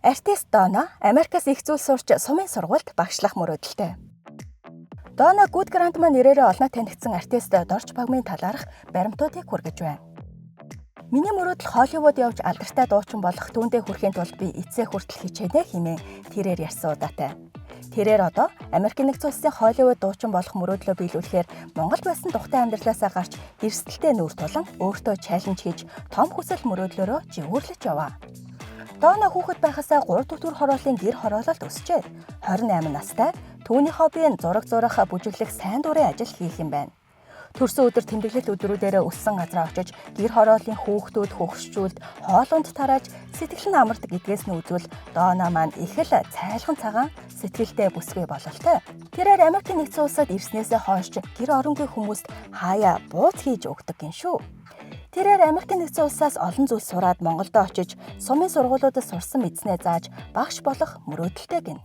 Артист Дона Америкаас их зүйл сурч сумын сургуульд багшлах мөрөөдөлтэй. Дона Good Grandma нэрээрээ олноо танигдсан артист Дорж Багмын талаарх баримтуудыг хүргэж байна. Миний мөрөөдөл Холливуд явж алдартай дуучин болох, түүндээ хүрэхийн тулд би эцсээ хүртэл хичээнэ хэмээн тэрээр ярьсан удаатай. Тэрээр одоо Америк нэгдсэн улсын Холливуд дуучин болох мөрөөдлөө биелүүлэхээр Монголд байсан тухтай амьдралаасаа гарч эрсдэлтэй нүүр тулан өөртөө challenge хийж том хүсэл мөрөөдлөөрөө жигүүрлэж яваа. Дона хүүхэд байхасаа 3 дахь төр хорооллын гэр хороололд өсжээ. 28 настай түүний хобби нь зураг зурах, бүжиглэх, сайн дурын ажил хийх юм байна. Төрсөн өдөр тэмдэглэл өдрүүдээрээ өссөн газраа очиж гэр хорооллын хүүхдүүд хөгшчүүлд хоолунд тарааж сэтгэл нь амардаг гэдгээс нь үзвэл Дона маань их л цайлган цагаан сэтгэлтэй бүсгүй бололтой. Тэрээр Америкийн нэгдсэн улсад ирснээсээ хойш гэр оронгүй хүмүүст хаяа бууз хийж өгдөг гин шүү. Тэрээр Америкийн нэгдсэн улсаас олон зүйл сураад Монголдо очиж сумын сургуулиудад сурсан мэдснээ зааж багш болох мөрөөдөлтэй гин.